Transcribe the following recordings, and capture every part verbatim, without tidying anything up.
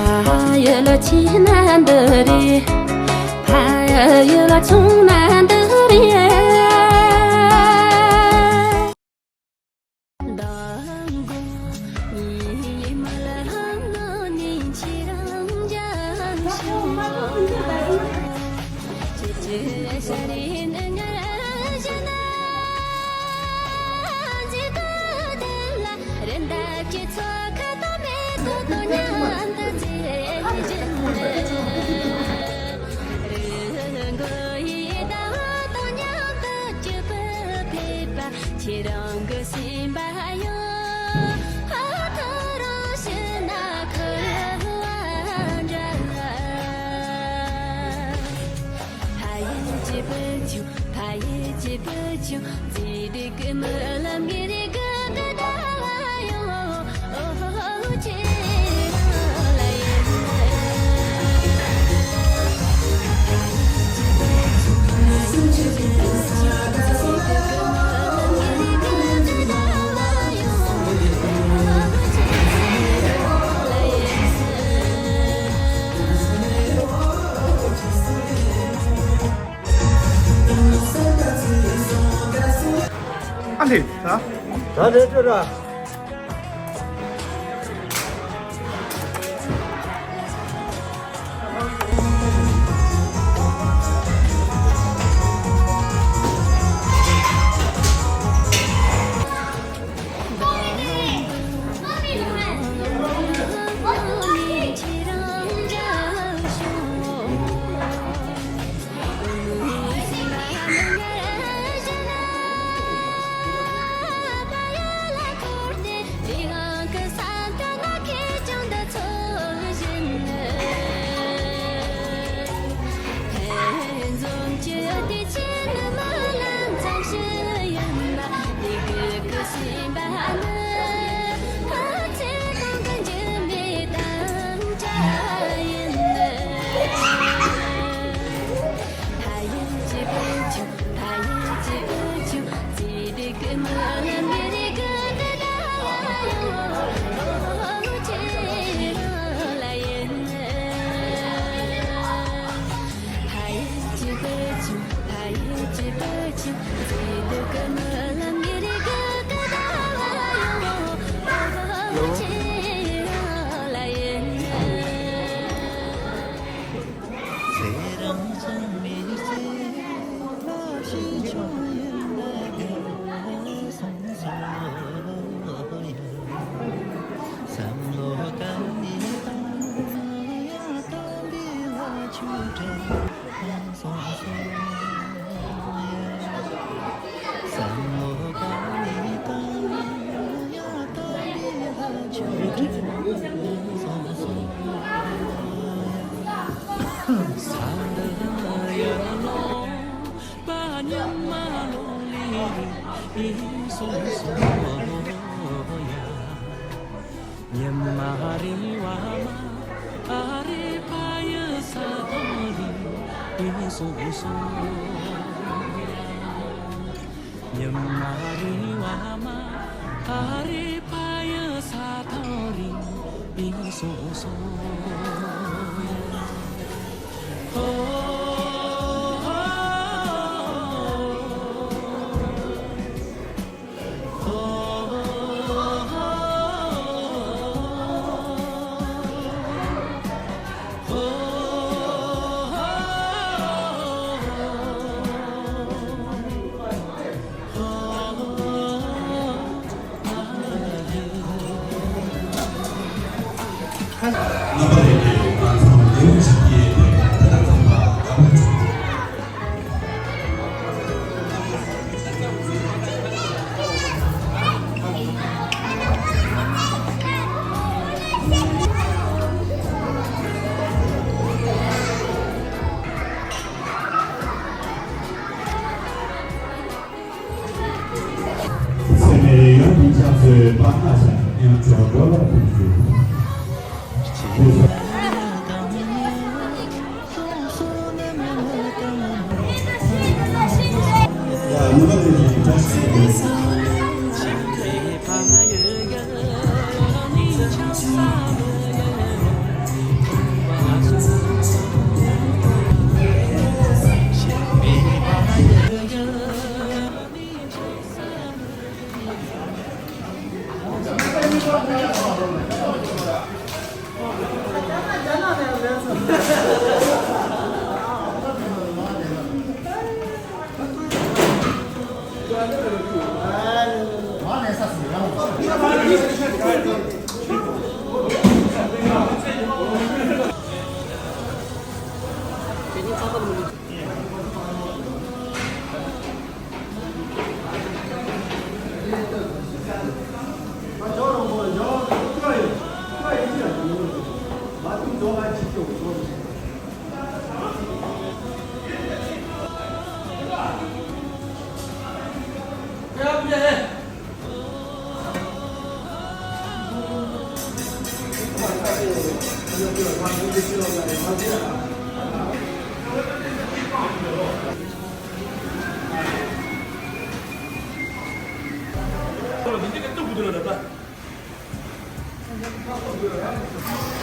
ཕ་ཡུལ་ཆེ་ན་འདི་རེད། ཕ་ཡུལ་ཆུང་ན་འདི་རེད། ཁྱེད་རང་གི་སེམས་པ་ཡང་ཐག་རིང་ཕྱིན་ན་ཁུར་བ་འདྲ། ཕ་ཡུལ་གྱི་བུ་ཆུང་། ཕ་ཡུལ་གྱི་བུ་ཆུང་། མཛེས་སྡུག་གི་རྨི་ལམ་གྱི་རི་གི་ཀ་ད་ལ་ཡོང་། ཨོ་ཧོ་ཁྱེད་རང་ལ་ཡིན། ཨ་ལེ། ད་ད་ལེ་ཏྲ། ཉི་མ་རེ་བ་མ་ཨ་རེ་ཕ་ཡི་ས་ཐང་རིང་སོང་སོང་། ཉི་མ་རེ་བ་མ་ཨ་རེ་ཕ་ཡི་ས་ཐང་རིང་སོང་སོང་། རྣམ་པ་རེ་རེ་ང་ཚོ་ལེའུ་གཅིག་པའི་དེ་ད་ལྟ་ཚང་མ་དགའ་པོ་བྱུང་། ཚེ་མེད་ཡོན་ཏན་རྒྱ་མཚོའི་པ་སྣ་ཞག་ཉམས་འགྲོ་འགྲོ་ལ་ཕུལ་རྒྱུ།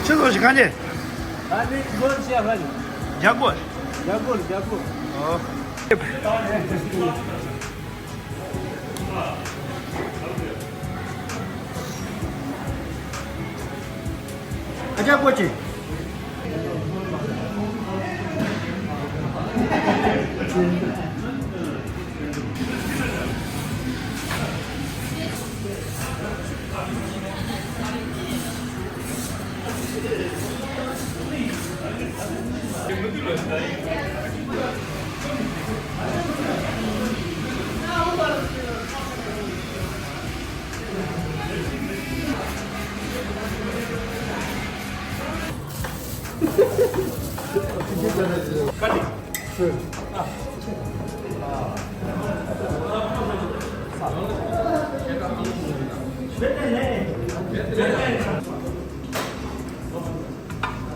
ཁྱེད་ཚོ་ཞིག་གང་ཅི། ཨ་ནི་སྒོར་བཤད་པ་རེད། རྒྱ་སྒོར། རྒྱ་སྒོར་རྒྱ་སྒོར། ཨོ། ཨ་ཅག་པོ་ཆེ།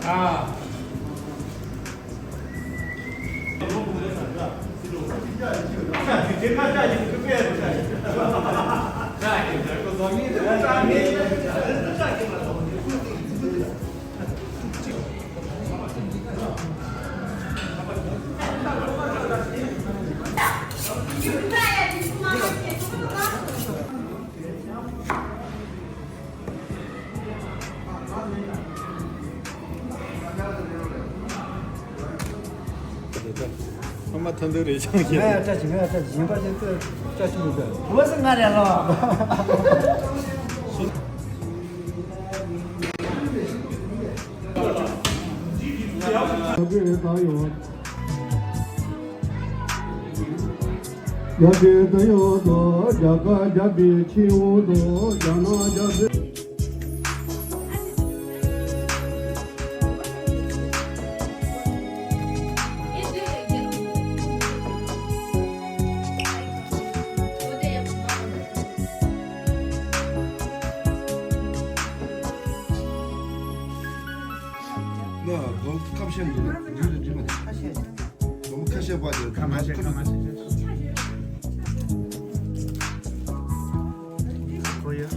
ཨ་མ་ཐུང་ཐུང་རེ་ཆང་ང་ཡ་བཀྲ་ཤིས། ང་ཡ་བཀྲ་ཤིས། གཞན་པ་ཞིག་ཏུ་བཀྲ་ཤིས་མི་དགོས། འོ་ཟེར་ང་རེད་ལོ། རྒྱ་བོད་དང་ཡོད་དོ། རྒྱ་གར་རྒྱ་བོད་ཆེན་འོང་དོ། རྒྱ་ནག་རྒྱ་བོད། ན་ལོ་ཁ་ཤས་འདུག་ན་ཡུལ་དུ་འདྲི་མ་ཐུབ། ཁ་ཤས། ལོ་ཁ་ཤས་པ་དེ་ཁ་མ་ཤས་ཁ་མ་ཤས་ཁོ་ཡ།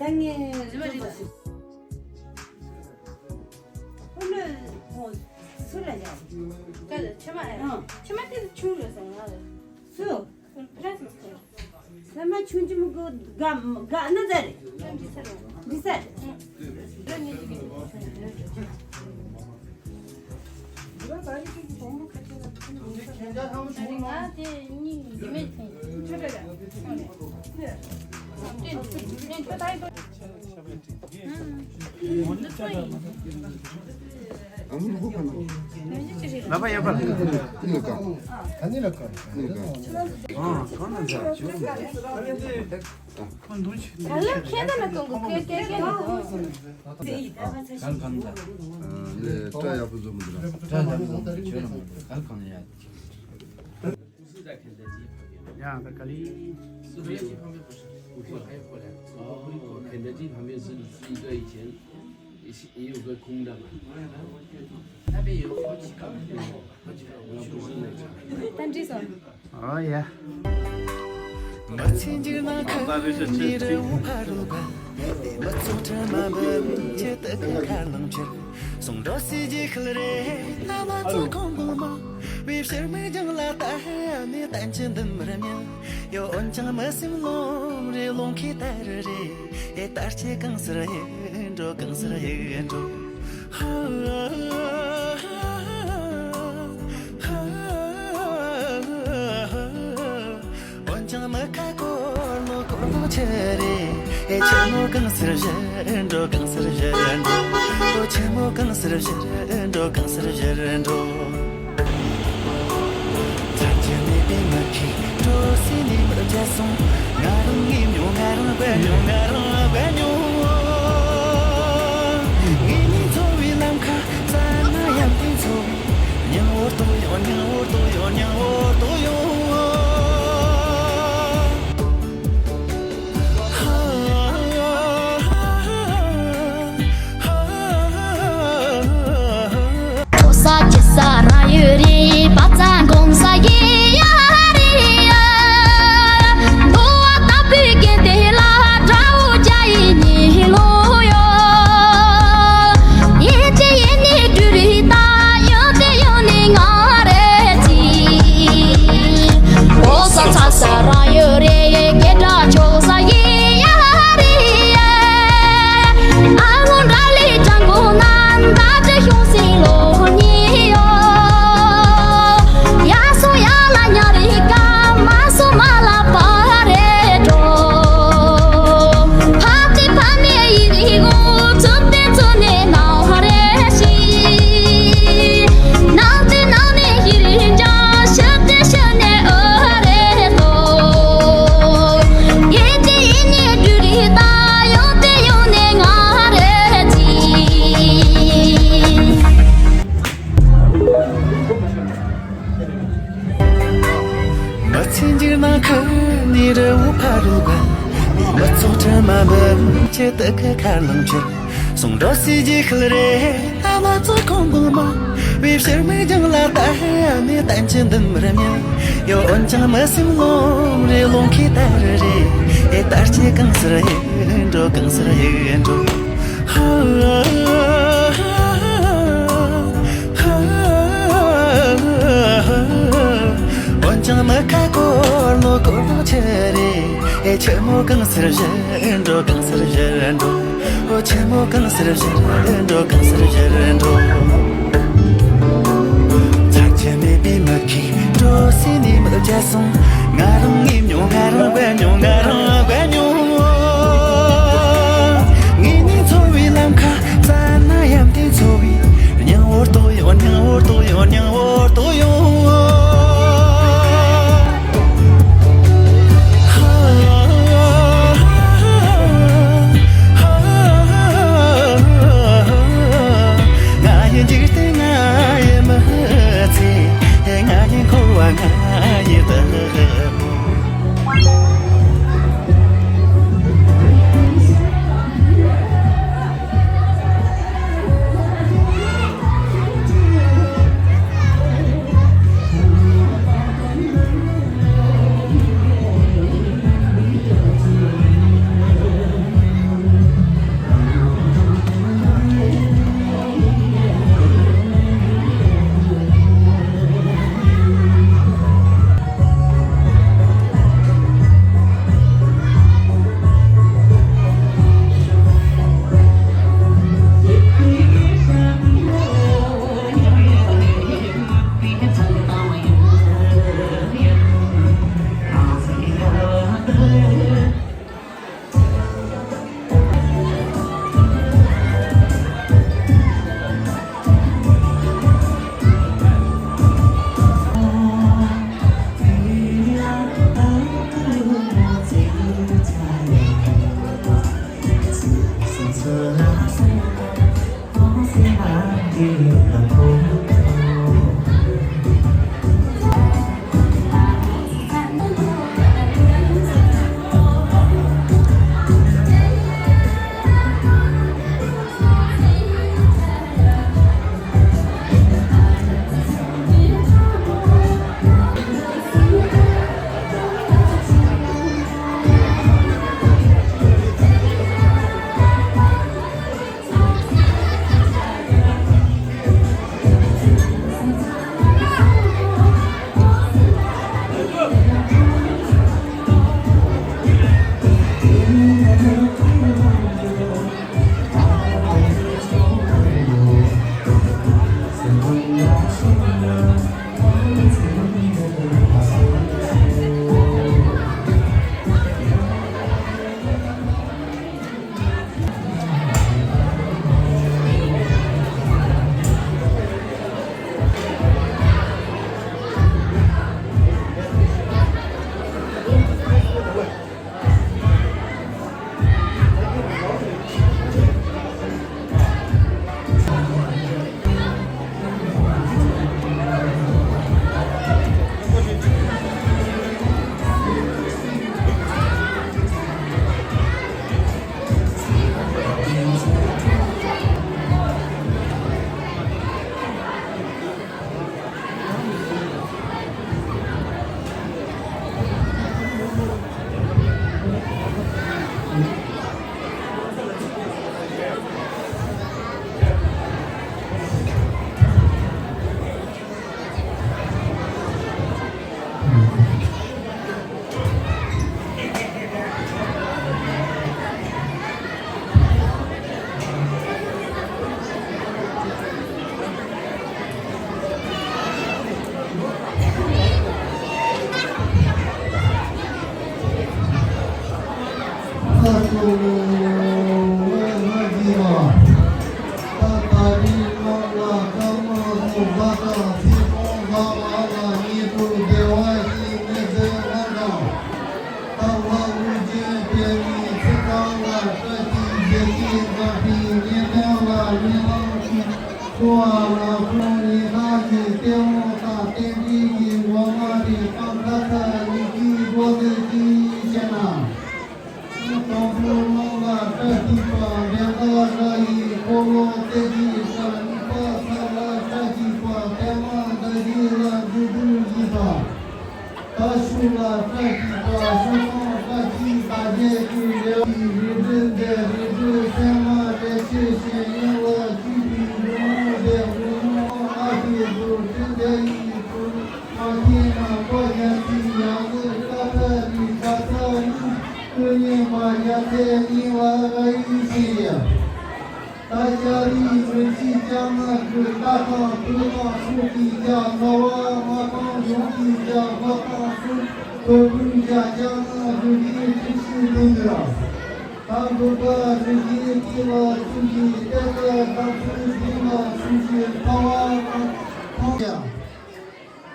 ད་ངས་རི་མ་རི་ལ། ཁོ་ལོས་ཁོ་སུ་ལ་ཡང་། ད་ཆེ་མ་ཨེ། ཆེ་མ་དེ་ཆུང་ལོས་ཟེར་ང་ལ། སུ། ཕ་ར་སི་ལ། ལ་མ་ཆུང་ཆུང་གི་དགའ་དགའ་ན་ཟེར། འདི་ཟེར། ལ་པ་ཡ་པ། ཁ་ནི་ལ་ཀ། ཁ་ནི་ལ་ཀ། ཨ་ཁ་ན་ཟ་ཅུ། ད་ལ་ཁྱེད་ད་ལ་གང་གི་ཁྱེད་ཁྱེད་ཁྱེད་ལ་གང་། གང་གང་ཟ། ལས་སྐྲ་ཡག་པོ་བཟོ་མི་འདུག་སྐྲ་ཡག་པོ་བཟོ་མི་འདུག་ཁྱོད་ལ་མ་འདུག་གང་གང་ཡ། ཡང་ད་ག་ལི། ཨོ་ཡ། གསུང་སྒྲོག་སྲིད་ཀྱི་ཤུལ་རེ་ལྷ་མ་ཚོ་ཁོང་དགོངས་མ་བའི་ཕྱིར་མིག་རྒྱང་ལ་ལྟ་ནས་བསྟན་གྱི་འདུན་མར་མྱ་ཡོད། འོན་ཀྱང་མི་སེམས་ལོང་རེ་ལོང་ཁའི་དར་རེ་ཨེ་དར་ཆེ་གང་སར་ཡི་འགྲོ་གང་སར་ཡི་འགྲོ། འོན་ཀྱང་མི་ཁ་སྐོར་ལོ་སྐོར་ལོ་ཆེ་རེད། ཨེ་ཆེན་མོ་གང་སར་བཞུར་འགྲོ་གང་སར་བཞུར་འགྲོ། ཨོ་ཆེན་མོ་གང་སར་བཞུར་འགྲོ་གང་སར་བཞུར་འགྲོ། ཚར་གཅིག་མེད་པའི་མི་ཁའི་འགྲོ་སའི་ནས་མར་བཅད་སོང་། ང་རང་ངའི་མྱོང་ང་རང་བས་མྱོང་ང་རང་བས་མྱོང་། ངེད་གཉིས་འཚོ་བའི་ལམ་ཁ་བཙལ་ན་ཡང་དེ་འཚོ་བའི་སྙིང་བོར་དོ་ཡོང་། སྙིང་བོར་དོ་ཡོང་། སྙིང་བོར་དོ་ཡོང་། ས་ཅི་ས་རང་ཡོད་རེད། པ་ཙ་འགོམ་ས་ཡི་ཡ་རེད། འདོ་བ་ལྟ་བུའི་དགེ་དེ་ལ་དགྲ་བོ་བརྒྱ་ཡི་ཉི་ལོ་ཡོད། ཡེ་ཅི་ཡེ་ནི་འབྲུ་རི་ད་ཡོད་དེ་ཡོད་ནི་ང་རེད་ཅི། འོ་ས་ཚ་ས་རང་ཡོད་རེད། སྐད་སྒྲ་ཆོག་ས་ཡི་ཡ་རེད། ཨ་ངོ་འདྲ་ལི་ཅང་གོ་ནན་ད་ཅི་ཤོང་སི་ལོ་ཉི་ཡོད། ཡ་སོ་ཡ་ལ་ཉ་རི་ཀ་མ་སོ་མ་ལ་པ་རེད་འགྲོ། ཕ་ཏི་ཕ་ནི་ཡི་རི་ངོ་ཚུབ་ཏེ་ཚུ་ནི་ནང་རེ་ཤི། ནང་ཏི་ནང་ནི་ཡི་རི་འཇའ་ཤི་ཏི་ཤི་ནི་ཨོ་རེད་འགྲོ། ཡེ་ཏི་ཡི་ནི་འབྲུ་རི་ད་ཡོད་ཏི་ཡོད་ནི་ང་རེད་ཅི། མི་ཚེ་འགྱུར་ན་ཁ་ནི་རི་བོ་ཕ་རུ་ག་མི་ཚོགས་ཁྲི་མ་འབུམ་ཆེ་དུ་ཁ་ཁ་ལང་ཆེ། གསུང་སྒྲོག་སྲིད་ཀྱི་ཤུལ་རེ་ཨ་མ་ཚོ་ཁོང་དགོངས་མ་བའི་ཕྱིར་མིག་རྒྱང་ལ་ལྟ་ནས་བསྟན་གྱི་འདུན་མར་མྱ་ཡོད། འོན་ཀྱང་མི་སེམས་ལོང་རེ་ལོང་ཁའི་དར་རེ་ཨེ་དར་ཆེ་གང་སར་ཡི་འགྲོ་གང་སར་ཡི་འགྲོ། འོན་ཀྱང་མི་ཁ་སྐོར་ལོ་སྐོར་ལོ་ཆེ་རེད། ཨེ་ཆེན་མོ་གང་སར་བཞུར་འགྲོ་གང་སར་བཞུར་འགྲོ། ཨོ་ཆེན་མོ་གང་སར་བཞུར་འགྲོ་གང་སར་བཞུར་འགྲོ། ཚར་གཅིག་མེད་པའི་མི་ཁའི་འགྲོ་སའི་ནས་མར་བཅད་སོང་། ང་རང་ངའི་མྱོང་ང་རང་བས་མྱོང་། ང་རང་བས་མྱོང་། ངེད་གཉིས་འཚོ་བའི་ལམ་ཁ་བཙལ་ན་ཡང་དེ་འཚོ་བའི་སྙིང་བོར་དོ་ཡོང་། སྙིང་བོར་དོ་ཡོང་། སྙིང་བོར་དོ་ཡོང་། ང་ཡི་འཇིག་རྟེན་ང་ཡི་མི་ཚེ། ང་ཡི་འཁོར་བ་ང་ཡི་བདག་པོ།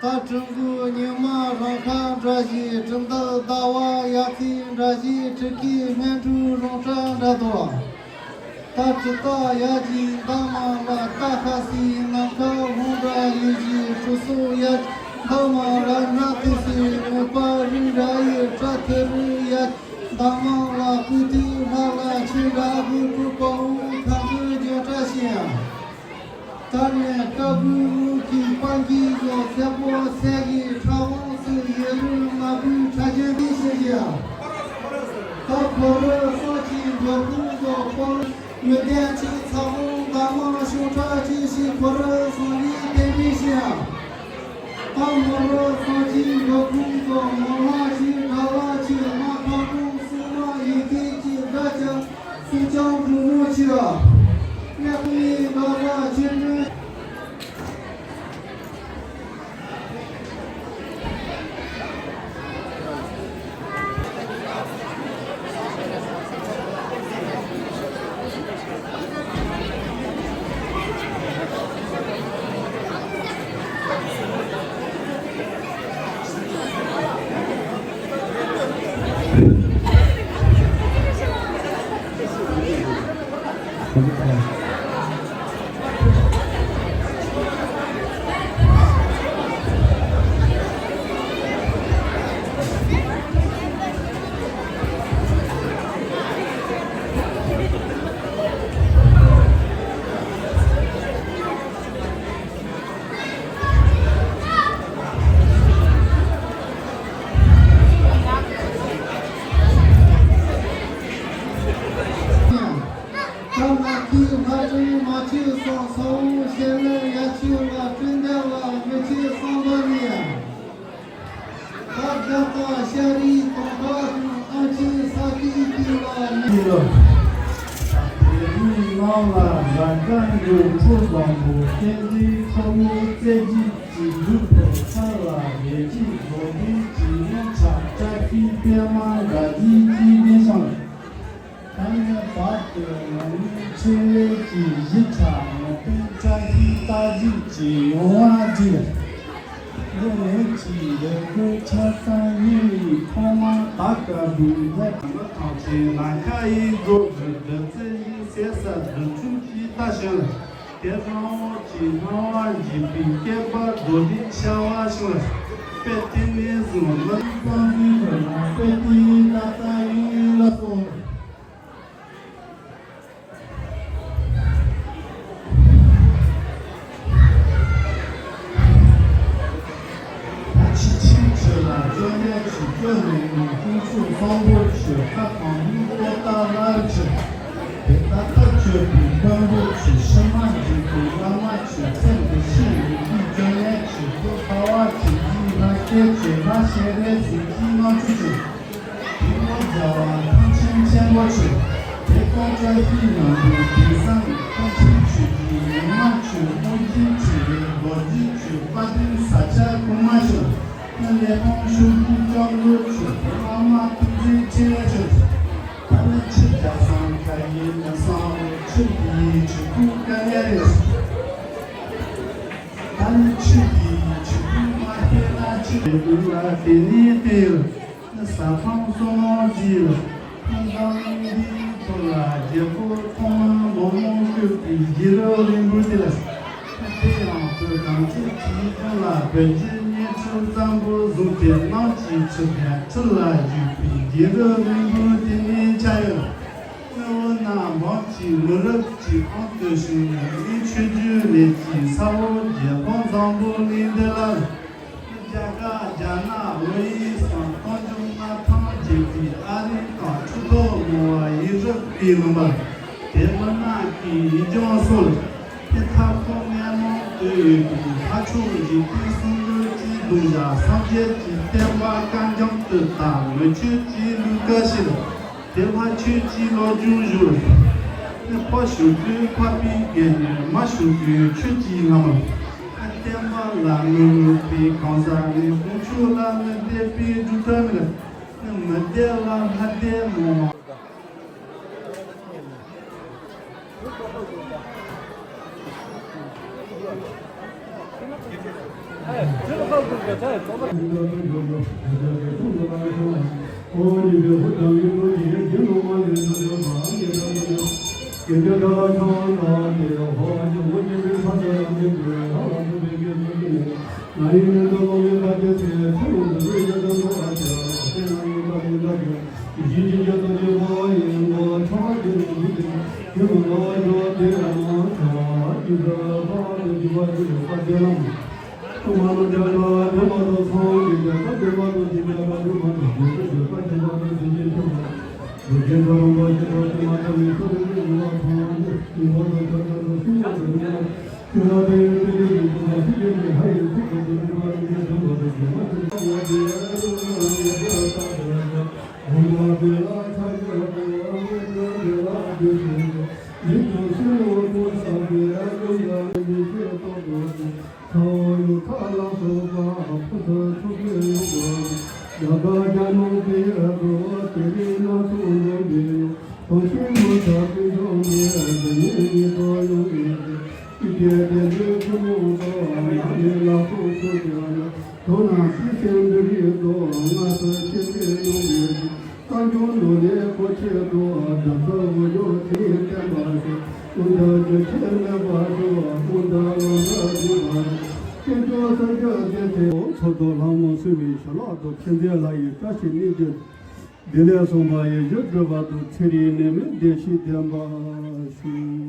ད་གྲི་མགོ་ཉི་མ་རང་ཁ་འདྲ་ཞིག་གྲི་མདའ་ཟླ་བ་ཡ་མཚན་འདྲ་ཞིག་གྲི་ཁའི་སྨན་ཕྲུག་རང་ཁྲ་འདྲ་དོ། ད་གྲི་སྟ་ཡ་གྱི་མདའ་མ་ལ་ཀ་ཁ་སི་ནམ་མཁའ་ལྷུང་འདྲ་ཡོད་ཀྱི་གྲི་སོ་ཡ་གྱི་མདའ་མ་ལ་ཉག་ཏི་སི་མོས་པ་རི་འདྲ་ཡི་སྐྲ་ཐེ་རི་ཡ་གྱི་མདའ་མ་ལ་སྐུ་ཐིག་ལྷ་ལ་ཆེ་འདྲ་གི་གྲུ་པ་འུ་ཐང་གི་རྒྱུ་འདྲ་ཞིག་ད་ནས་སྐྱ་བོའི་དངུལ་གྱི་སྤང་གི་ཡོད་ཚད་པོ་ཚད་ཀྱི་ཁྲ་བོང་སུ་ཡོད་རུ་མ་བུའི་ཁྲ་ཆེན་པའི་ཤེས་བྱ། ད་ཁོ་རང་སོགས་ཀྱི་འགྲོ་ཀུན་ཚོ་སྤོང་མི་ལྡན་ཆེ་ཚ་བོང་མདའ་མང་ཤོང་ཁྲ་ཆེ་ཞིག་ཁོ་རང་སོང་ཡིན་བསྟན་པའི་ཤེས། ད་མོ་རང་སོགས་ཀྱི་འགྲོ་ཀུན་ཚོ་མོ་ལྷ་ཆེ་དགྲ་ལྷ་ཆེ་མ་ཁ་ཀུང་སུ་མ་ཡི་གེ་ཆེ་དགྲ་ཆ། སུ་ཅང་གྲུ་མོ་ཆེ་བ། གནས་མི་འགག་པ་ཆེ་གྲོལ། ད་ང་ཚོའི་ལྷ་སྒྲོན་མ་ཆོས་སོང་ས་འོང་ཤེས་ལེ་ཡ་ཆོས་ལ་སྤྲིན་ལྡན་ལ་མི་ཆོས་སང་ལོ་ནི། ད་རྒྱ་དང་ཤ་རིའི་དོང་ཁ་དང་ཨ་ཆེན་ས་ཀི་ཏི་ལ་ནི། དེ་རིང་ནང་ལ་ར་དཀར་འགྱུར་ཁྲོ་བཟང་པོ་བསྟན་འཛིན་ཁོ་མོ་རྩེ་གཅིག་གི་སྒྲུབ་པའི་ཚར་ལ་རེ་གཅིག་རྫོགས་ལྡན་གྱི་སྙན་གྲགས་བཀྲ་ཤིས་པད་མ་དགའ་ལྡན་གྱི་སྙན་ཞང་། ད་ནས་བར་དུ་ང་ནི་ཆེད་ལས་ཀྱི་གཞི་གྲྭ་ངོ་སྤྲོད་བཀྲ་ཤིས་རྟགས་བརྒྱད་ཀྱི་ཡོང་བ་བསྒྲིགས། འདི་ནས་ཀྱི་ལས་འགུལ་ཆ་ཚང་གཉིས་ཡིས་ཐོག་མར་ད་སྐབས་འདི་ལས་དང་པོ་དང་ཆེན་ནམ་མཁའ་ཡི་སྒོ་གི་བདུད་རྩི་ཡིས་ཟས་ས་བདུད་འཇོམས་ཀྱི་རྟ་ཞོན་ལ། དེ་སྣང་བ་གྱི་སྣང་བ་འཇིག་པའི་སྐྱེ་བ་རྡོ་རྗེ་ཤ་བ་ཞིག་ལ། དཔེ་དེ་ནས་བཟུང་ལ་སྤང་གི་བར་ན་དཔེ་དེའི་ད་ལྟ་ཡོང་ཡིན་ལ་སོང་། ཕྱི་ཆེན་ཆོས་ལ་བཅོ་ལྔ་ཆོས་བཅོ་ལྔའི་ནང་ཁོང་ཚོ་གསང་པོ་ཆོས་ཁ་གང་ཡིན་ལྟོ་ལྟ་སླར་ཆོས། དེ་ལྟ་ཐག་ཆོད་པའི་མགོན་པོ་ཆོས་ཕྱི་མ་འཇིག་པའི་བླ་མ་ཆོས་ཚེ་འདི་ཕྱི་ཡི་གི་བཅོ་ལྔ་ཆོས་ཐོག་ཁ་བ་ཆོས་ཀྱི་ལྷ་སྐལ་ཆོས་ལྷ་ཤེས་རབ་གཟུགས་ཀྱི་ལྔ་བཅུ་ཆོས། དེ་ལོ་བརྒྱ་བ་ཐང་ཆེན་ཆེན་པོ་ཆོས། དེ་ཀོང་ཅོ་ཧྥི་ནང་དུ་དེང་སང་ཐང་ཆེན་ཆོས་ཀྱི་ཉི་མ་ཆོས་དབུ་རྒྱན་ཁྲི་ལས་རྡོ་རྗེ་ཆོས་དཔལ་ལྡན་ས་སྐྱ་གོང་མ་ཆོས། ལས་ཁུངས་ཤོག་གུ་སྐྱབས་མགོན་ཆོས་བླ་མ་ཐུགས་རྗེ་ཆེ་ཆོས། ད་ནི་ཆེ་བརྒྱ་ ཆོས་ཀྱི་ཆོས་ཀྱི་མ་སྐྱེས་ན་ཆོས་ཀྱི་ལ་དེ་ནི་དེར། ཟ་ཁང་སོ་མོ་ཟིལ། ཁང་ཁང་འདིའི་ཐོག་ལ་རྒྱལ་པོ་ཐོག་མ་མོ་མོ་བཀོད་པའི་རྒྱལ་རབས་རིང་པོ་དེ་ལ། དེ་ཡང་བོད་གངས་ཅན་གྱི་ལྗོངས་ལ་བོད་བརྒྱུད་བརྙན་འཕྲིན་བཙན་པོ་བཟུང་སྟེ་གནམ་གྱི་ཆུ་ཕན་ཁྲི་ལ་བཞུགས་པའི་རྒྱལ་རབས་རིང་པོ་དེ་ནི་ཆགས་ཡོད། དངོས་པོ་རྣམས་འབངས་ཀྱི་མི་རབས་ཀྱི་དབང་དུ་བྱུང་ནས་ཆོས་བརྒྱུད་ལས་ཀྱི་ས་འོག་རྒྱལ་ཁམས་བཟང་པོ་གླིང་འདི་ལ། རྒྱ་གར་རྒྱ་ནག་བོད་ཡིག་སོགས་གཏམ་རྒྱུད་མངའ་ཐང་རྒྱས་པའི་ཨ་རི་དང་ཁྲི་ཐོག་མོ་བ་ཡིག་རབས་ཀྱི་ལུང་པར། དེ་མི་ནག་གི་ཡིག་རྒྱང་སོགས་ལ། དེ་མཐའ་འཁོར་སྔས་མ་དུ་ཡོད་པའི་ལྷ་མཆོག་འཇིག་རྟེན་གསུམ་མགོན་གྱི་གདུལ་བྱ་སངས་རྒྱས་ཀྱི་བསྟན་པ་བསྐལ་འཇམ་དུ་དར་མི་ཆོས་ཀྱི་ལུས་སྐལ་ཞིག་ལ། དེ་ལྷ་ཆོས་ཀྱི་ལོ་རྒྱུས་བཞུགས། ཕ་ཞུ་དུས་ཕ་པའི་རྒན་ནས་མ་ཞུ་དུས་ཁྱོད་ཀྱི་ལྷ་མོ། བསྟན་པ་ལ་མི་དམིགས་པའི་གང་ཟག་ནི་དཀོན་མཆོག་ལ་མི་དད་པའི་སྒྲུབ་ཐབས་མེད། མི་དད་ལ་ལྷ་དད་མོ། ཚོགས་གཙོ་ལྷ་མོ་བསུ་བའི་ཞལ་ལག་ཏུ་མཁྱེན་བརྩེ་ལྷ་ཡི་བཀྲ་ཤིས་གནས་འདིར། བདེ་ལེགས་གསུངས་པ་ཡི་ཡུལ་སྒྲུབ་པ་དང་ཚེ་རིང་ནད་མེད་བདེ་སྐྱིད་ལྡན་པ་ཞུ།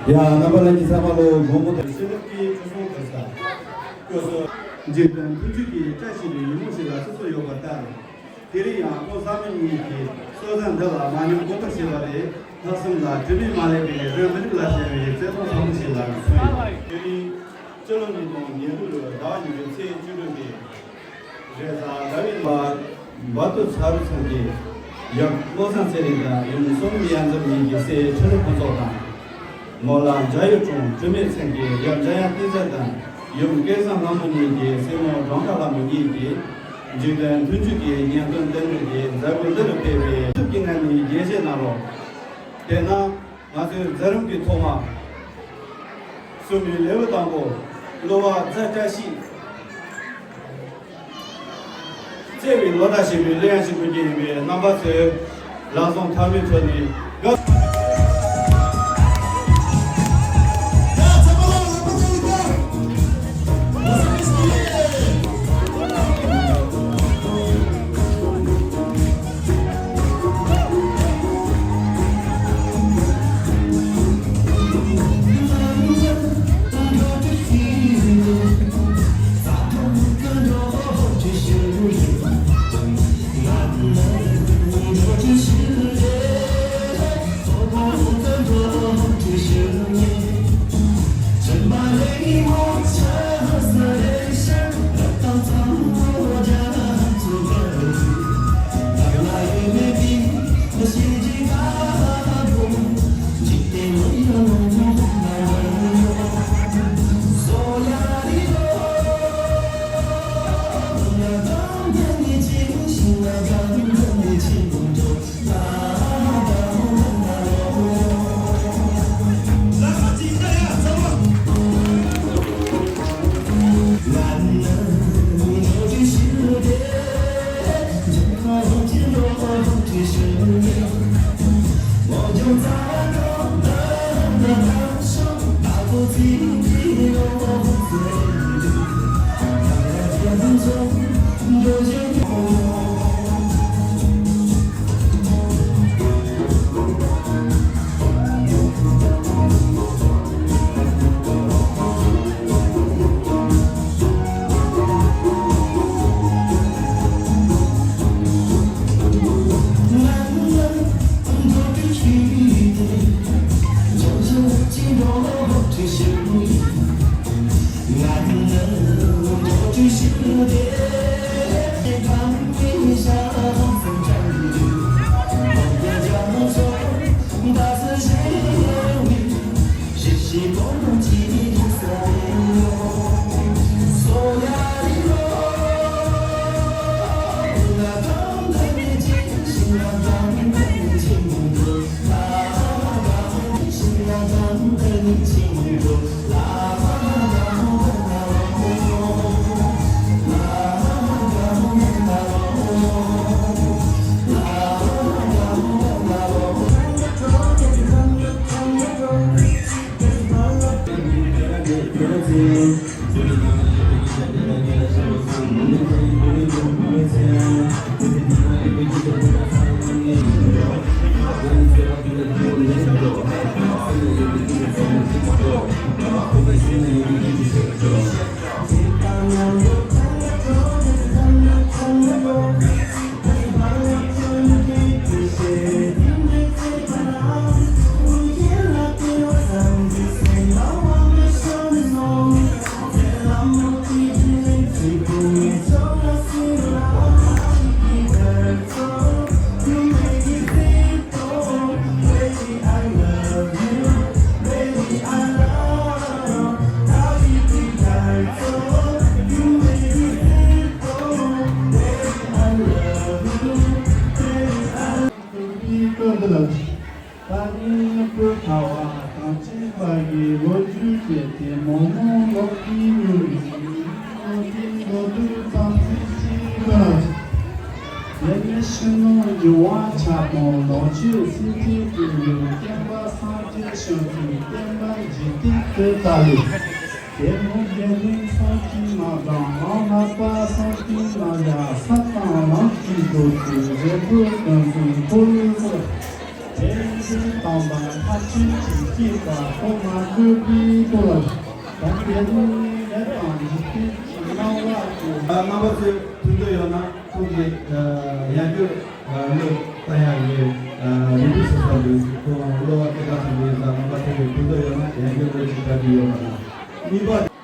ཡ། རྣམ་པ་ལྷན་རྒྱས་ཚང་མ་ལོ་མགོན་པོ་དང་ཤེས་རབ་ཀྱི་ཁྲི་སྲོང་ལྡེ་བཙན་སྐུ་གསུང་ཐུགས་རྗེ་དང་མཐུན་འཇུག་གི་བཀྲ་ཤིས་པའི་ཉིན་མོ་ཞིག་ལ་བརྩི་སྲོལ་ཡོད་པ་ལྟར། དེ་རིང་ཡང་ཁོང་བཟའ་མི་གཉིས་ཀྱིས་སྲོལ་རྒྱུན་འདི་ལ་མ་ཉམས་གོང་འཕེལ་བྱེད་པ་རེད། ལྷག་བསམ་ལ་དྲི་མས་མ་ལེན་པའི་རང་མི་རིགས་ལ་བྱ་བའི་བརྩེ་དུང་ཟབ་མོ་ཞིག་ལ་མཚོན་ཡོད། དེ་རིང་སྤྱི་ལོ་ཉིས་སྟོང་ཉེར་དགུ་ལོའི་ཟླ་བ་གཉིས་པའི་ཚེས་བཅུ་དྲུག་གི་རེས་གཟའ་ཟླ་བའི་བར་བར་དུ་ཚ་རུ་ཚང་གི་ཡབ་བློ་བཟང་ཚེ་རིང་དང་ཡུམ་བསོད་ནམས་གཡང་འཛོམས་གཉིས་ཀྱི་སྲས་ཁྲི་ལོ་ཕུན་ཚོགས་དང་། ངོ་ལ་འཇའ་ཡོད་འཁྲུངས་དྲི་མེད་མཚན་གྱི་ཡབ་འཇམ་དབྱངས་བསྟན་འཛིན་དང་ཡུམ་སྐལ་བཟང་ལྷ་མོ་གཉིས་ཀྱི་སྲས་མོ་སྒྲོལ་དཀར་ལྷ་མོ་གཉིས་ཀྱིས་འཇིག་རྟེན་མཐུན་འཇུག་གི་གཉེན་སྟོན་རྟེན་འབྲེལ་གྱི་མཛད་སྒོ་འདིར་ཕེབས་པའི་ཐུགས་ཀྱི་ངལ་ནས་དགྱེས་བཞེས་གནང་རོགས། དེས་ན། ང་ཚོའི་མཛད་རིམ་གྱི་ཐོག་མ། གསུམ་པའི་ལེའུ་དང་པོ། གླུ་བ་རྫ་བཀྲ་ཤིས། བརྩེ་བའི་ལོ་ཟླ་ཞེས་པའི་གླུ་དབྱངས་ཤིག་དགོས་ཀྱི་ཡིན་པས་རྣམ་པ་ཚོས་ལག་ཟུང་ཐལ་མོའི་ཁྲོད་ནས་དགའ། ཀུན་འདི་ལ། ད་ནི་བོད་ཁ་བ་དང་བཅས་པ་ཡི་ལོ་རྒྱུས་བཅས་ཏེ་མོ་མོ་ལོག་གི་ཡོད་རེད། ལོ་དེའི་ལོ་དུས་དང་ཚིག་གཅིག་ལ། ཡེ་ནས་ཕྱི་ནང་འགྱུར་བ་ཆགས་དང་ལོངས་སྤྱོད་སྲིད་མཐའི་སྤྲུལ་ཡུལ་བསྟན་པ་སངས་རྒྱས་ཞབས་ཀྱི་བསྟན་པ་འཇིག་རྟེན་དུ་དར་ལུགས། དེ་མོ་དགེ་འདུན་སངས་ཀྱི་མ་དང་ངག་ལྷ་པ་སངས་ཀྱི་མ་ཡ་ས་དང་ལམ་གྱི་རྡོ་རྗེ་རེ་འདོད་ཀུན་གསུང་འཁོར་ལོའི་སྐོར། དེ་ བསྟན་དང་པ་མཐར་ཕྱིན་དྲིན་གྱིས་དཀའ་ཐོབ་མ་དགོས་པའི་ཐོག་ལ་དམ་པའི་ལུགས་ནས་ལས་དང་འཇིག་རྟེན་གྱི་སྣང་བ་ཀུན། རྣམ་པ་ཚོས་ཐུགས་འདོད་ཡོད་ན་ཐུགས་ཀྱི་ཡང་སྐྱོར་བློས་བཏང་ཡག་གི་རེ་འདུན་ཞུ་ས་འདུག་ཁོང་གློ་བ་སྐད་གྲགས་ཆེན་པོ་ཡིན་ཙང་རྣམ་པ་ཚོས་ཐུགས་འདོད་ཡོད་ན་ཡང་སྐྱོར་བློས་ཅིག་བཏང་གི་ཡོད་པ་དང་། གཉིས་པ།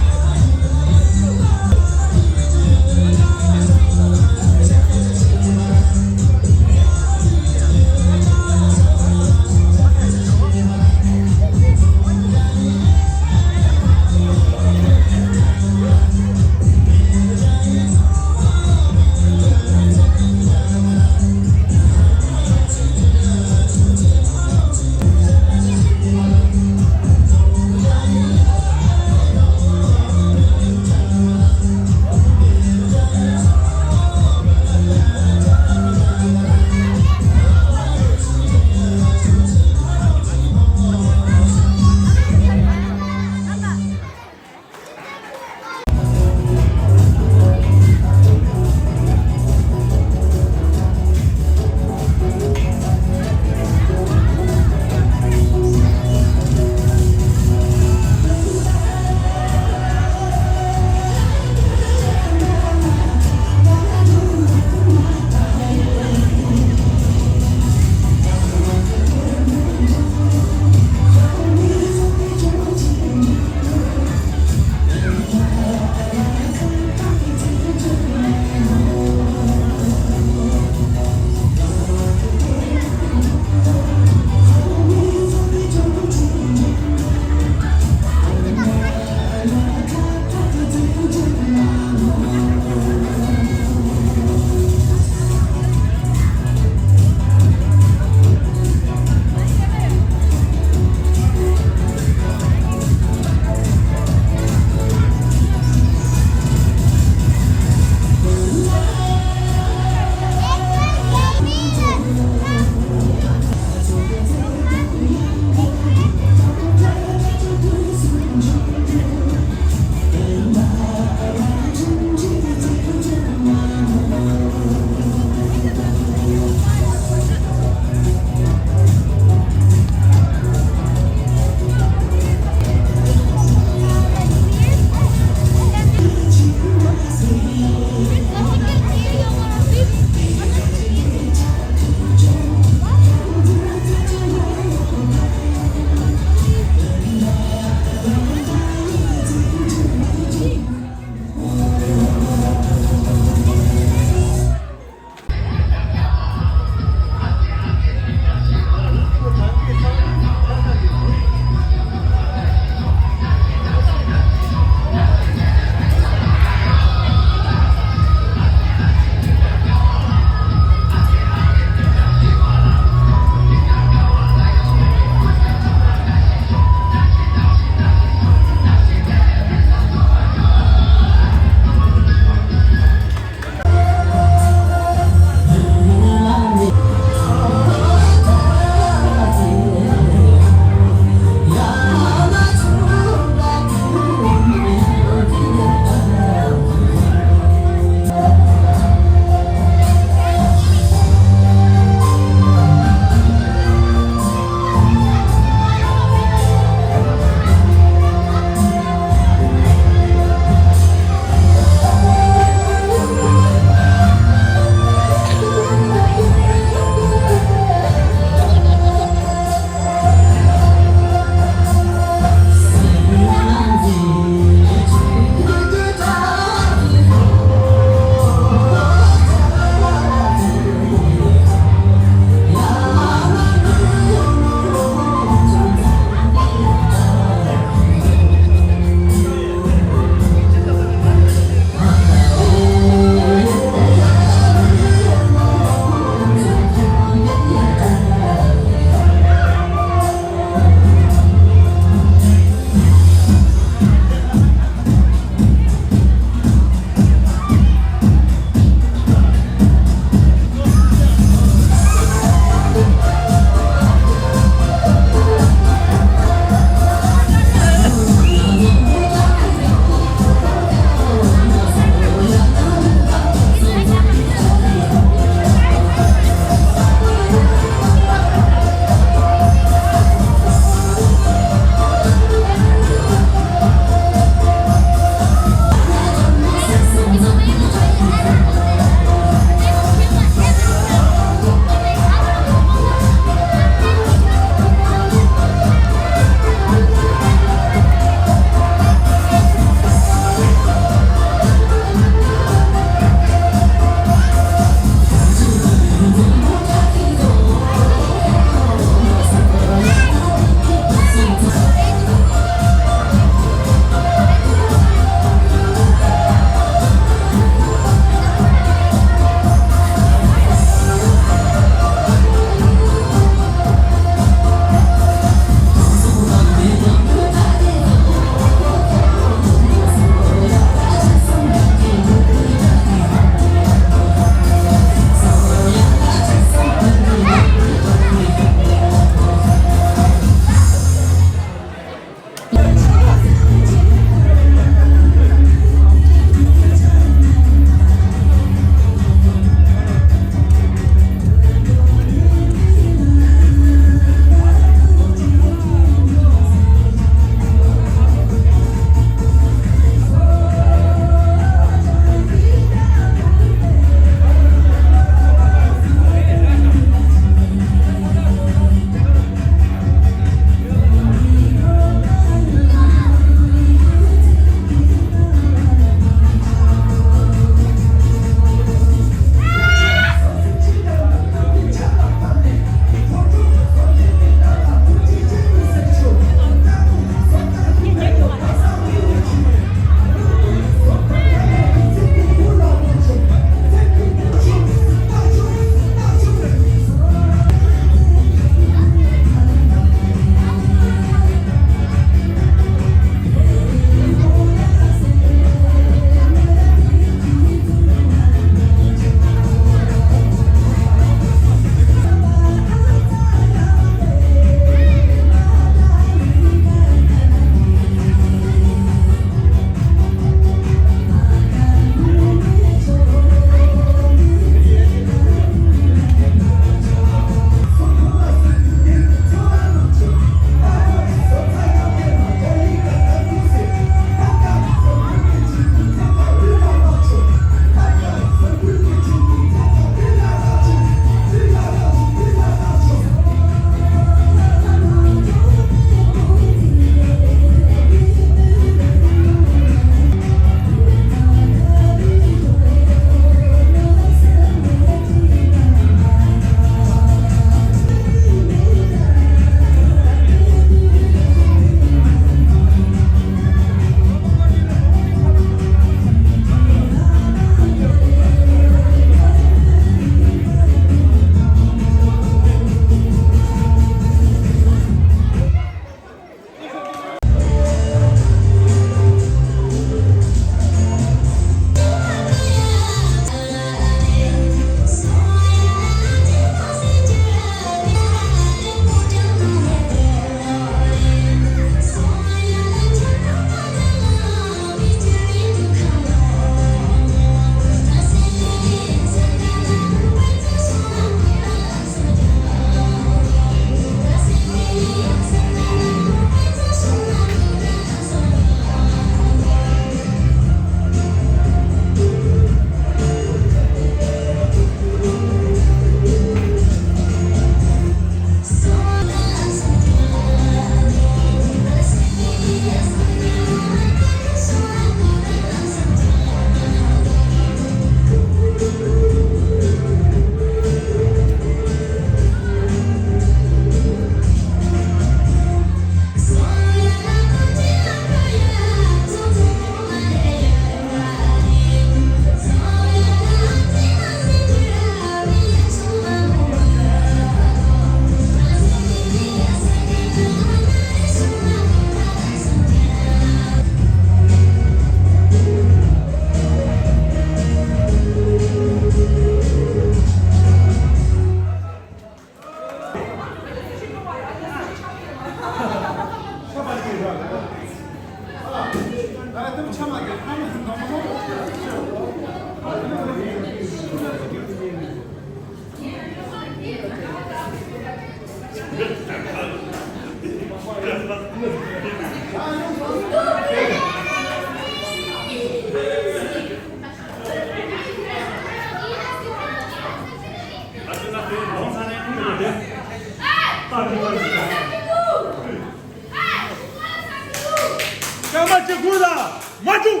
མ་བཅུག་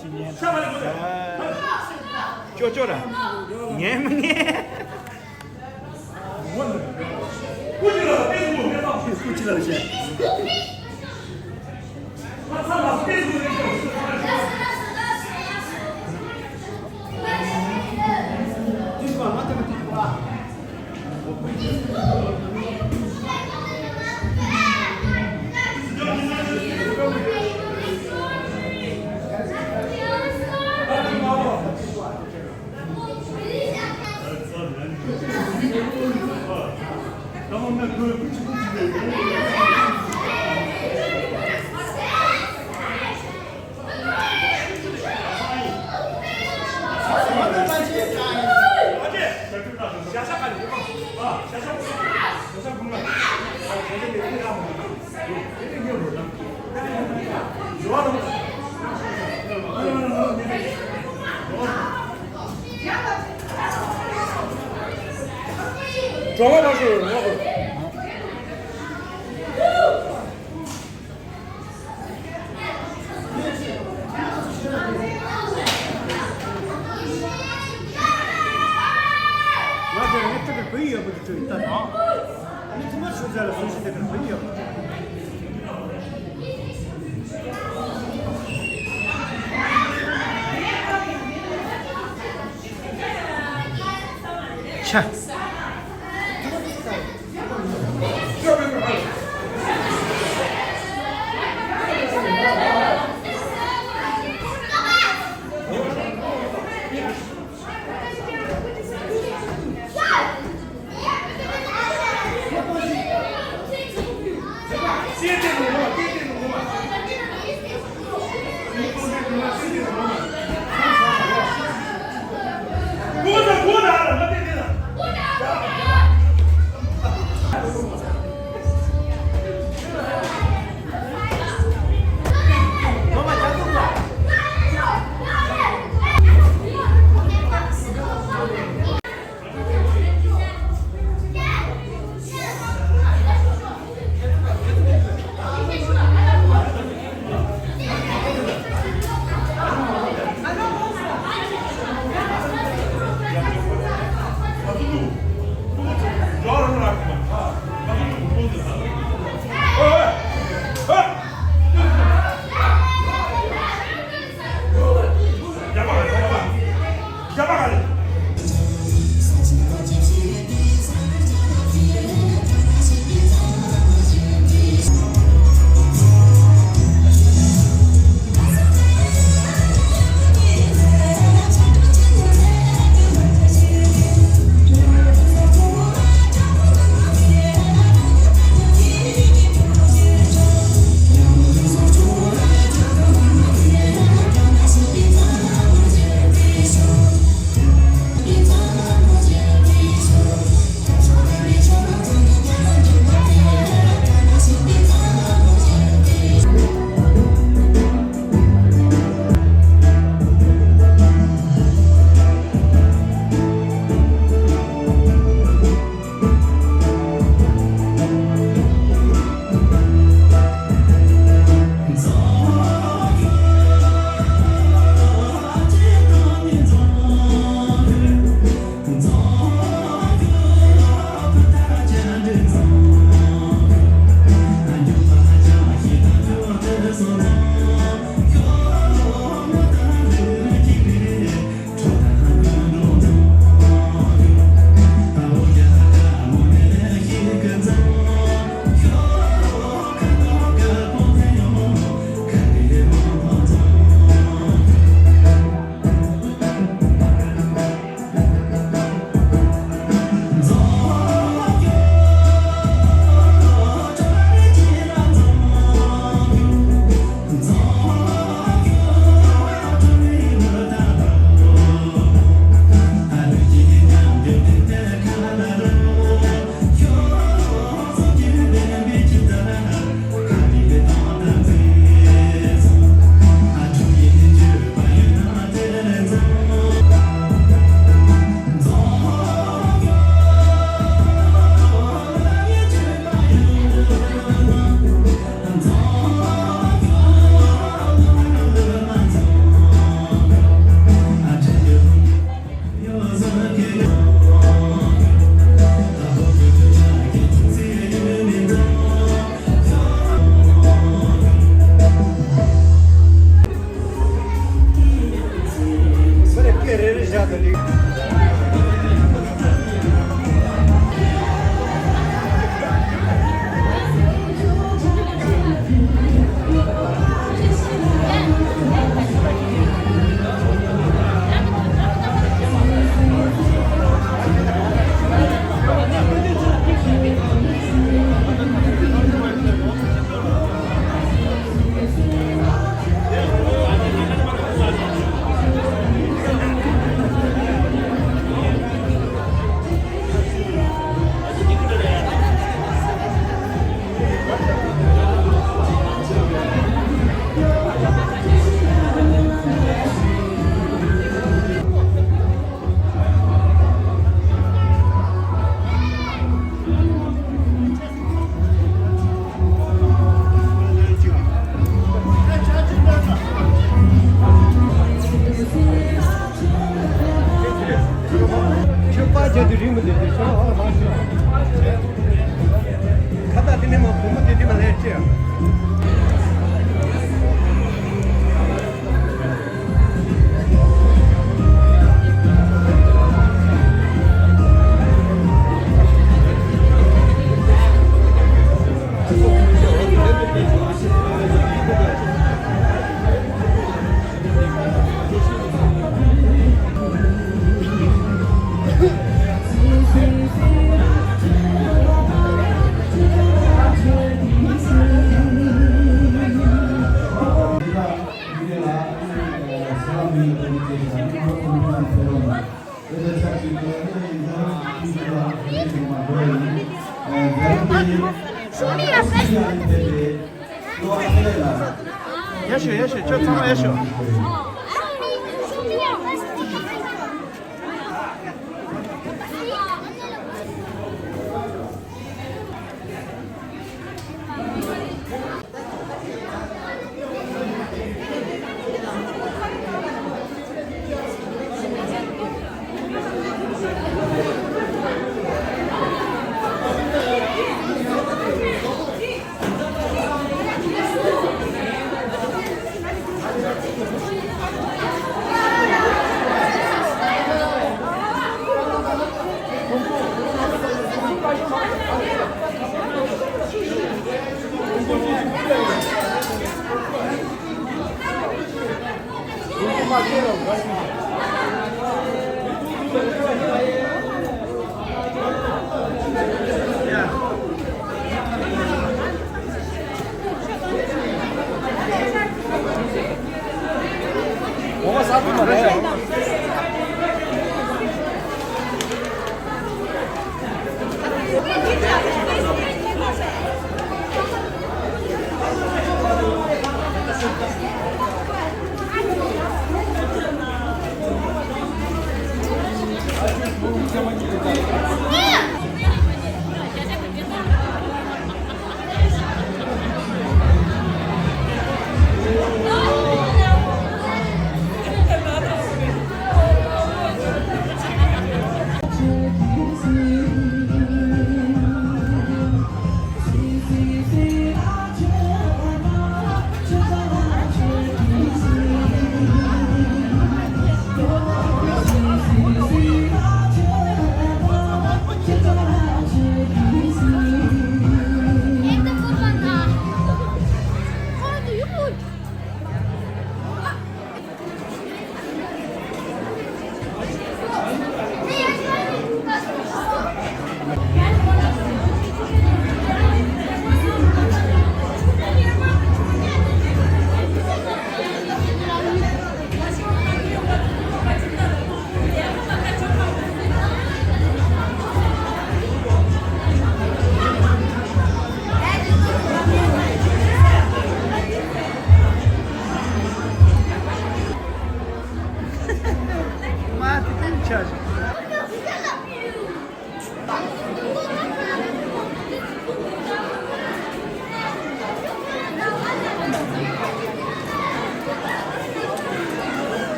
ཅི་ཉན། ཅོ་ཅོ་ར། ཉན་མི་ཉན། སྐུ་ཅི་ལ་ལ་བཤད། གྲོགས་པོ་ཕར་ཞོག་ངོ་དགོས། ང་དེར་ངས་ལྟ་གི་བུ་ཡི་ཡག་པོ་དེ་བྲོས་ཡིན་ལྟ་དང་། ཨ་ནི་ཐུ་མ་ཆུ་ཚ་ལ་སུ་ཞིག་དེ་གར་བུ་ཡི་ཡག་པོ། ཆ། ཁྱོད་པར་རྒྱག་དུས་རིང་མི་འདུག་དེ་ཤོག་ཨ་མ་ཤོག་ཁ་བཏགས་དེ་ནས་མ་བུ་མོ་དེ་དེ་མ་ལས་ཅི། ཡ་ཤོད་ཡ་ཤོད། ཁྱོད་ཚང་མ་ཡ་ཤོད།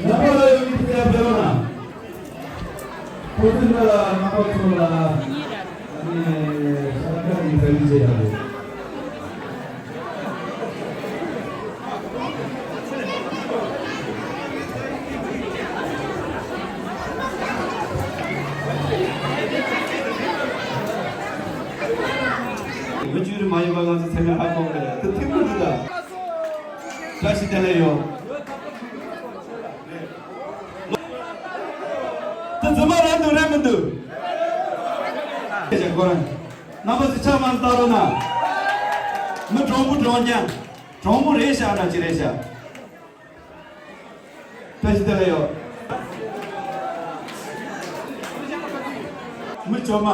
རྣམ་པ་ལ་ཡོད་མི་དེ་འདྲ་འབྱོར་ན། ཁོ་ཚོའི་ཁ་ལ་རྣམ་པ་ཚོ་ལ་ཨ་ནི་ས་ཁ་ནས་བཙན་བྱས་ཡོད་རེད། མི་བཅུ་རེ་མ་ཡིན་པ་ང་ཚོ་ཚང་མས་ཧ་གོ་གི་རེད། དེ་ཐིག་པོ་འདི་ད་བཀྲ་ཤིས་བདེ་ལེགས་ཡོད། དེ་རྫུན་མ་རང་འདུག་རེད་མི་འདུག་ཞེས་ཁོ་རང་། རྣམ་པ་ཚོས་ཆ་མ་བཏང་རོགས་གནང་། མི་གྲོང་པོ་གྲོང་རྐྱང་། གྲོང་པོ་རེད་ཤག་ན་ཅི་རེད་ཤག་བཀྲ་ཤིས་བདེ་ལེགས་ཡོད། མི་བཅོ་མ།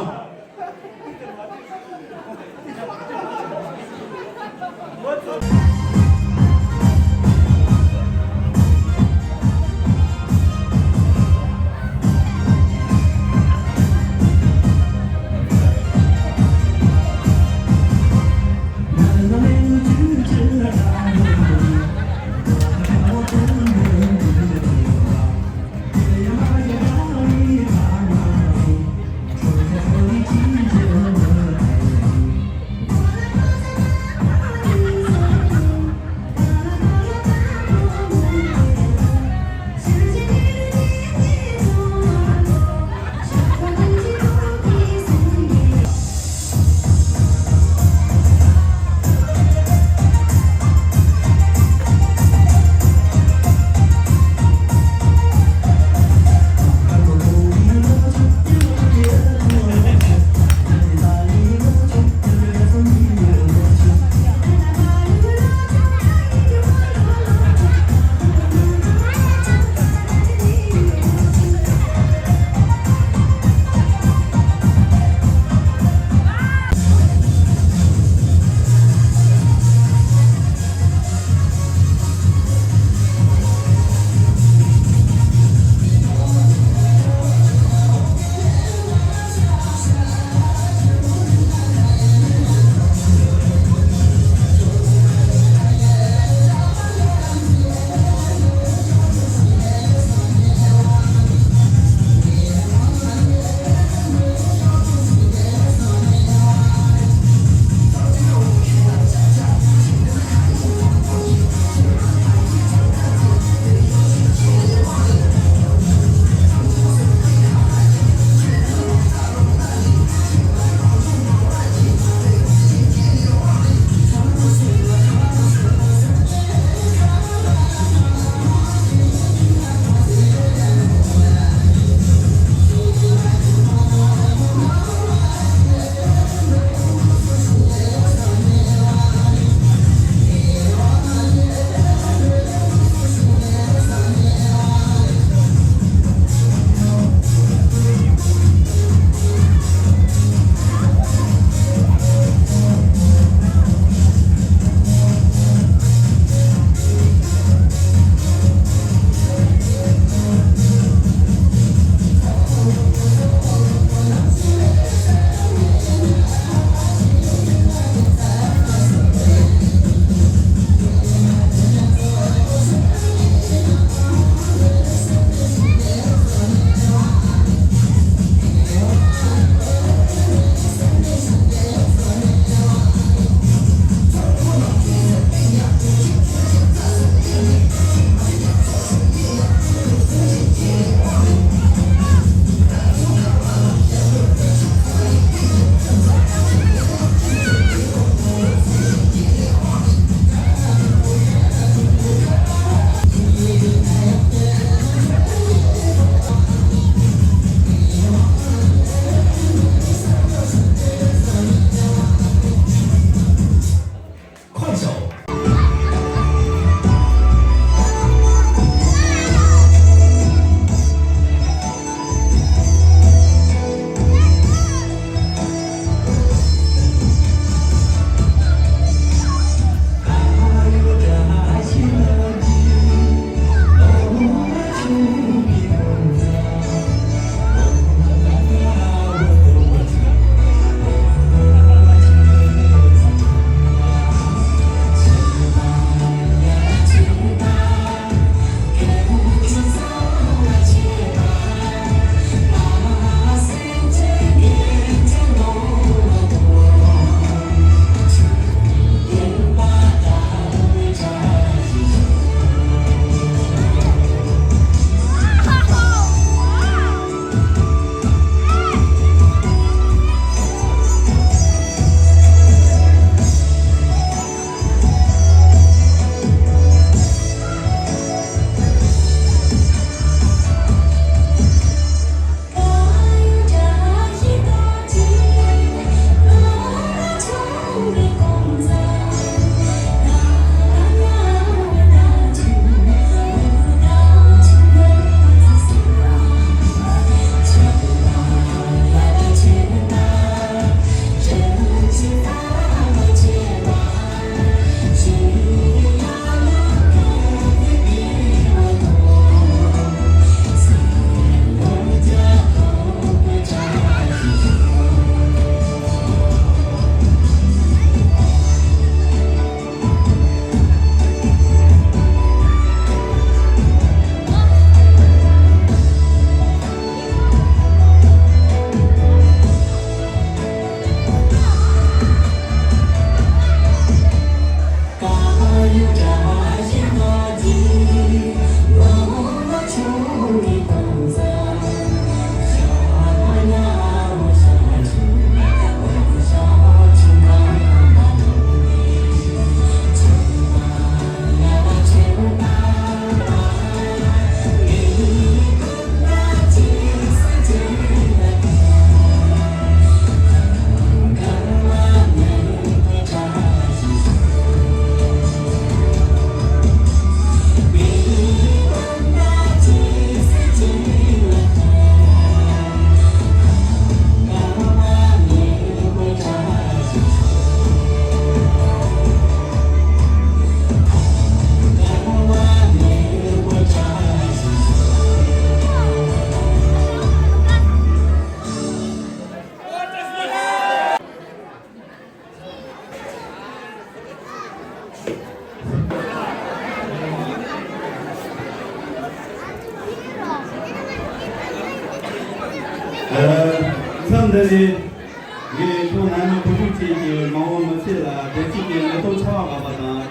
ངས་ཁྱོད་རྣམས་ནི་བུ་ཕྲུག་ཅན་གྱི་མ་འོངས་མི་ཚེ་ལ་བདེ་སྐྱིད་ཀྱི་མེ་ཏོག་ཆར་པ་འབབ་པ་དང་།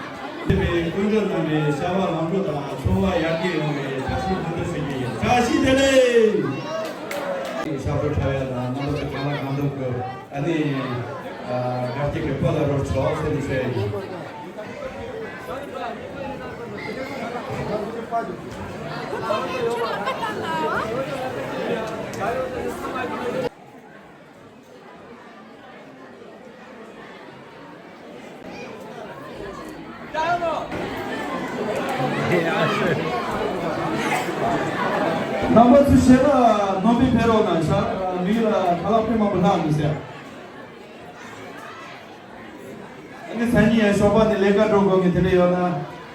འདས་པའི་སྐུ་མགྲོན་རྣམ་པའི་བྱ་བ་ལམ་འགྲོ་དང་འཚོ་བ་ཡར་རྒྱས་ཡོང་བའི་བཀྲ་ཤིས་སྨོན་འདུན་ཞུ་རྒྱུ་ཡིན། བཀྲ་ཤིས་བདེ་ལེགས། ཞབས་བྲོ་འཁྲབ་ཡ་དང་རྣམ་པ་ཚོ་གང་ལ་གང་འདུག་གི་ཨ་ནི་དགའ་སྐྱིད་ཀྱི་བུ་ལ་རོལ་ཆོག་ཟེར་ནས་ཞུ་ཡ་ཡིན། རྣམ་པ་ཚོ་ཞལ་ལག་ནོར་བུས་ཕེབས་རོགས་གནང་། ཞལ་མིག་ལ་ཁ་ལག་དཔེ་མང་པོ་ལྷག་མི་ཟེར། ཨ་ནི་སང་ཉིན་ཡང་ཞོགས་པ་ནས་ལས་ཀ་འགྲོ་དགོས་མཁན་དེ་འདྲ་ཡོད་ན་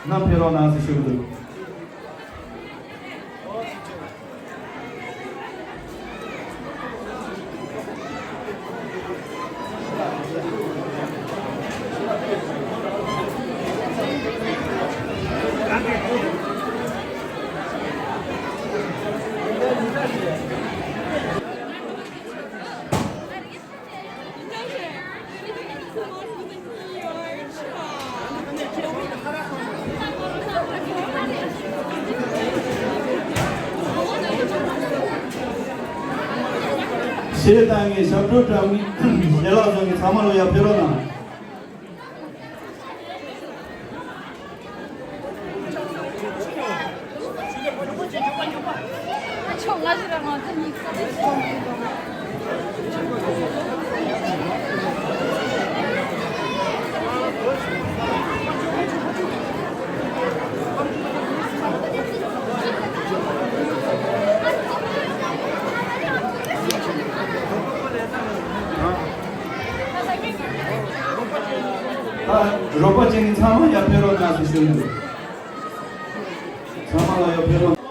ནམ་ཕེབས་རོགས་གནང་ཟེར་ཞུ་གི་འདུག་གཞས་བཏང་མཁན་ཞབས་བྲོ་འཁྲབ་མཁན་ཞལ་ལག་བཟོ་མཁན་ཚང་མ་ལ་ཡར་ཕེབས་རོགས་གནང་། ད་རོགས་པ་བྱེད་མཁན་ཚང་མ་ཡར་ཕེབས་རོགས་གནང་ཞེས་ཞུ་གི་འདུག་ཚང་མ་ལ་ཡར་ཕེབས་རོགས།